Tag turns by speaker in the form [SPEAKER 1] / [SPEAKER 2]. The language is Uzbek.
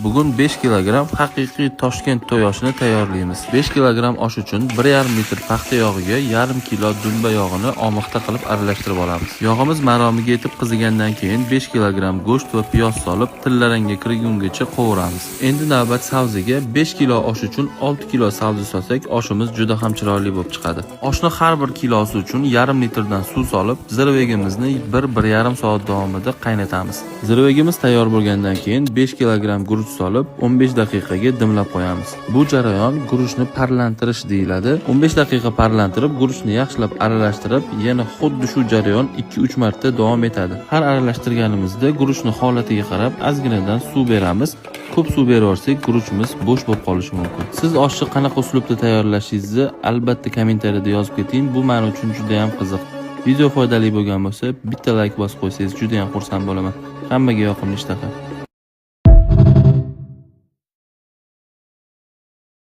[SPEAKER 1] Bugun 5 kilogramm haqiqiy Toshkent to'y oshini tayyorlaymiz. 5 kilogramm osh uchun 1,5 litr paxta yog'iga yarim kilo dumba yog'ini omixta qilib aralashtirib olamiz. Yog'imiz maromiga yetib qizigandan keyin 5 kilogramm go'sht va piyoz solib, tillarangga kirgungacha qovuramiz. Endi navbat sabziga. 5 kilo osh uchun 6 kilo sabzi solsak, oshimiz juda ham chiroyli bo'lib chiqadi. Oshni har bir kilosi uchun yarim litrdan suv solib, zirvegimizni 1-1,5 soat davomida qaynatamiz. Zirvegimiz tayyor bo'lgandan keyin 5 kilogramm guruch solib, 15 daqiqaga dimlab qo'yamiz. Bu jarayon guruchni parlantirish deyiladi. 15 daqiqa parlantirib, guruchni yaxshilab aralashtirib, yana xuddi shu jarayon 2-3 marta davom etadi. Har aralashtirganimizda guruchni holatiga qarab ozginadan suv beramiz. Ko'p suv berib guruchimiz bo'sh bo'lib qolishi mumkin. Siz oshni qanaqa uslubda tayyorlashingizni albatta kommentariyada yozib keting. Bu men uchun juda ham qiziq. Video foydali bo'lgan bo'lsa, bitta like bosib qo'ysangiz juda ham xursand bo'laman. Hammaga yoqimli ishtaha.